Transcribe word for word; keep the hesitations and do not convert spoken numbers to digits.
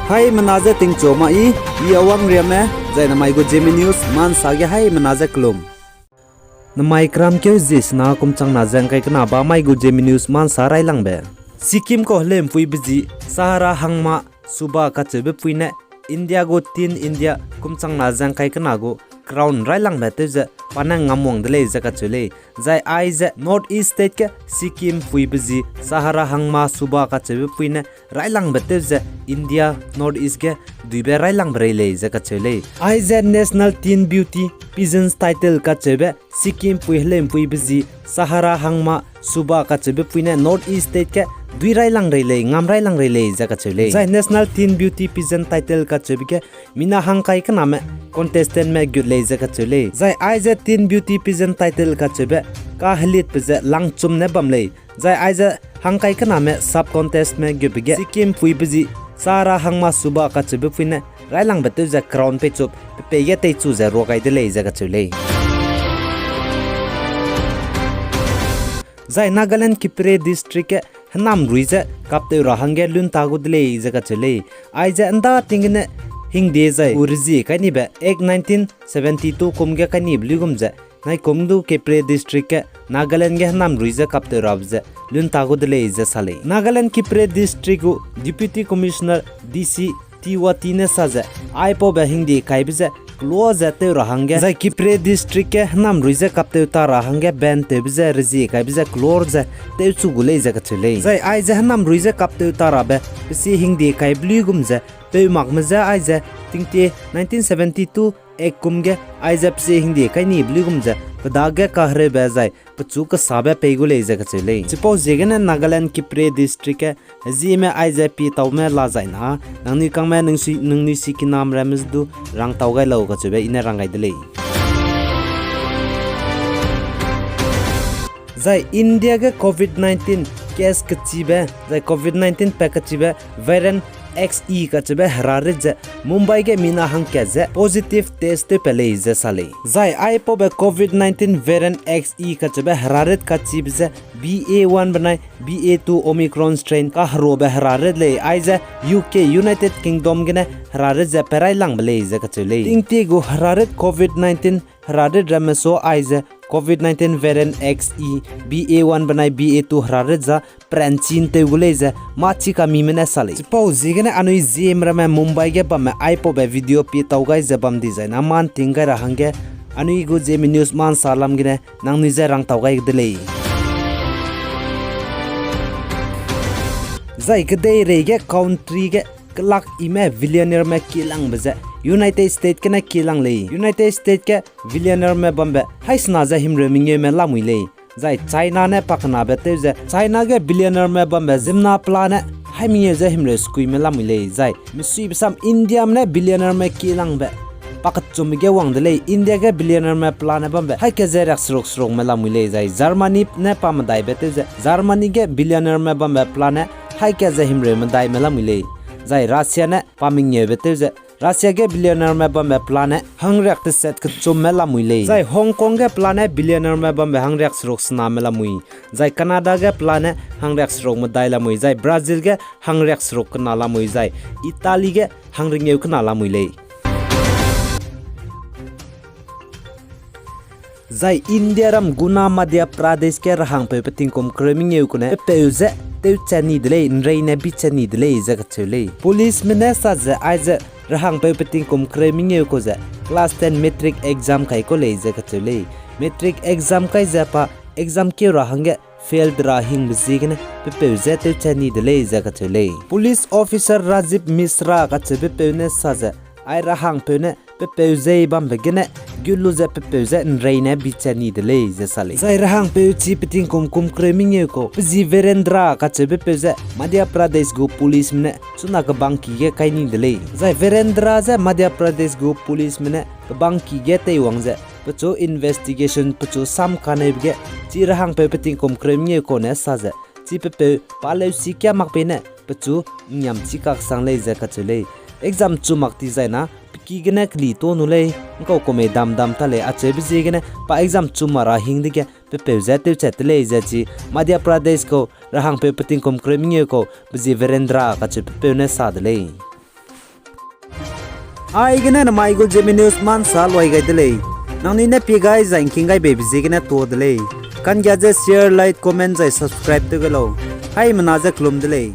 Haimena ze tingchu ma i, i Awang Riame, zai namai gu Zeme News ma nsa ge haimena ze kelum. Namai keramkeu zie sena kum changna ze ngkai kena ba mai gu Zeme News ma nsa railangbe. Sikkim kau heleu'mpuibe zi Sahara hangma suba kacheube pui ne India gu Team India kum changna ze ngkai kena gu crown railangbe tew ze pa ne ngamwang de lei ze kacheu lei. Zai aize North East state ge Sikkim puibe zi Sahara hangma suba kacheube pui ne railangbe tew ze India North East ge duibe railangbe rei lei ze kacheu lei. Aize National Teen Beauty Pageant title kacheube Sikkim pui heleu'mpuibe zi Sahara hangma suba kacheube pui ne North East state ge dui railang rei lei, ngam railang rei lei ze kacheu lei. Zai National Teen Beauty Pageant title kacheube ge mina hangkai kename contestantme gut lei ze kacheu lei. Zai aize Teen Beauty Pageant title kacheube kahelitbe ze langchum ne bam lei. Zai aize hangkai kename sub contestme gutbe ge Sikkim puibe zi Sahara hangma suba kacheube pui ne railangbe tew ze crown peichup pe pei ge teichu ze ruagai de lei ze kacheu lei. Zai Nagaland Kiphire District ge henamrui ze kaptew ra hangge lunta gu de lei ze kacheu lei. Aize nda ting gene hingde zai u rezie kai nibe Act nineteen seventy two kum ge kai nibe luigum ze naikum du Kiphire District ge Nagaland ge henamrui ze kaptew rabe ze lunta gu de lei ze sa lei. Nagaland Kiphire District gu Deputy Commissioner, D C, Tiwati ne sa ze, aipaube hingde kaibe ze kelua ze tew ra hangge zai Kiphire District ge henamrui ze kaptew ta ra hangge ban tewbe ze rezie kaibe ze kelua ze tewchu gu lei ze kacheu lei. Zai aize henamrui ze kaptew ta rabe pesie hingde kaibe luigum ze peu makme je aize tingtie nineteen seventy two Act kum ge aize pesie hingde kai nibe luigum ze pe dage kahereube zai pechu kesabe pei gu lei ze kacheu lei. Chipau ziegene Nagaland Kiphire District ge hezieme aize pie taume la zai na, nangnui kangme nungsi, nangnui sikiname ramme ze du rangtau gai lau kacheube i ne rang gai de lei. Zai India ge COVID nineteen case kechibe, zai COVID nineteen pa kechibe variant X E kacheube herarit ze Mumbai ge mina hangkat ze positive test tewpat lei ze sa lei. Zai aipaube COVID nineteen variant X E kacheube herarit kachibe ze B A one benai B A two Omicron strain kaheruabe herarit lei, aize U K, United Kingdom gene herarit ze pe railangbe lei ze kacheu lei. Tingtie gu herarit COVID nineteen herarit ramme su aize COVID nineteen variant X E, B A one benai B A two herarit za peranchi ntew gu lei ze mâ chi kamime ne sa lei. Chipau ziegene anui Zeme ramme Mumbai ge bamme aipaube video pie tau gai ze bam dizai na mâ nting gai ra hangge anui gu Zeme News ma nsa lam gene nangnui je rangtau gai de lei. Zai kedeirei ge country ge kelak ime billionaireme kielangbe ze United States gene kielang lei. United States ge billionaireme bambe haisena ze himreu mengeume lamui lei. Zai China ne pakenabe tew ze China ge billionaireme bambe ziemmena pelane hai mengeu ze himreu sekuime lamui lei. Zai mesuibe sam Indiame ne billionaireme kielangbe pakechumbe ge wang de lei. India ge billionaireme pelane bambe haî kat ze riakseruk serukme lamui lei. Zai Germany ne pa medaibe tew ze Germany ge billionaireme bambe pelane haî kat ze himreu medaime lamui lei. Zai Russia ne pa mengeube tew ze Russia ge billionaireme bambe pelane hangriak teset kechumme lamui lei. Zai Hong Kong ge pelane billionaireme bambe hangriak seruk sename lamui. Zai Canada ge pelane hangriak seruk medai lamui. Zai Brazil ge hangriak seruk kena lamui. Zai Italy ge hangringeu kena lamui lei. Zai India ram guna Madhya Pradesh ge rahangpeu pe tingkum kereu mengeu kune pepeu ze tewchat ni de lei, nreine bichat ni de lei ze kacheu lei. Policeme ne sa ze aize rahangpeu pe tingkum kereu mengeu kau ze class ten matric exam kai kau lei ze kacheu lei. Matric exam kai ze pa exam keu ra hangge fail de ra hingbe ziegene pepeu ze tewchat ni de lei ze kacheu lei. Police officer Rajiv Mishra kacheubepeu ne sa ze ai rahangpeu ne pepeu zei bambe gene gut lu ze pepeu ze nreine bichat ni de lei ze sa lei. Zai rahangpeu chi pe tingkum kum kereu mengeu kau pe zi Virendra kacheubepeu ze Madhya Pradesh gu policeme ne chuna kebangki ge kai ni de lei. Zai Virendra je Madhya Pradesh gu policeme ne kebangki ge teiwang ze pechu investigation pechu sam kaneube ge chi rahangpeu pe tingkum kereu mengeu kau ne sa ze chi pepeu pa leusi kia mak pei ne pechu ngiam chi kaksang lei ze kacheu lei. Exam chu mak ti zai na pe ki gene keli ta nu lei, ngkau kumei dam dam ta lei, acheube ziegene pa exam chu mak ra hing dege pepeu ze tewchat te lei ze chi Madhya Pradesh kau rahangpeu pe tingkum kereu mengeu kau pe zi Virendra kacheubepeu ne sa de lei. Aigene namai gu Zeme News ma nsa luai gai de lei. Nangnui ne pie gai zai ngking gai beibe ziegene tuâ de lei. Kanggia ze share, like, comment zai subscribe tew gai lau. Haimena ze kelum de lei.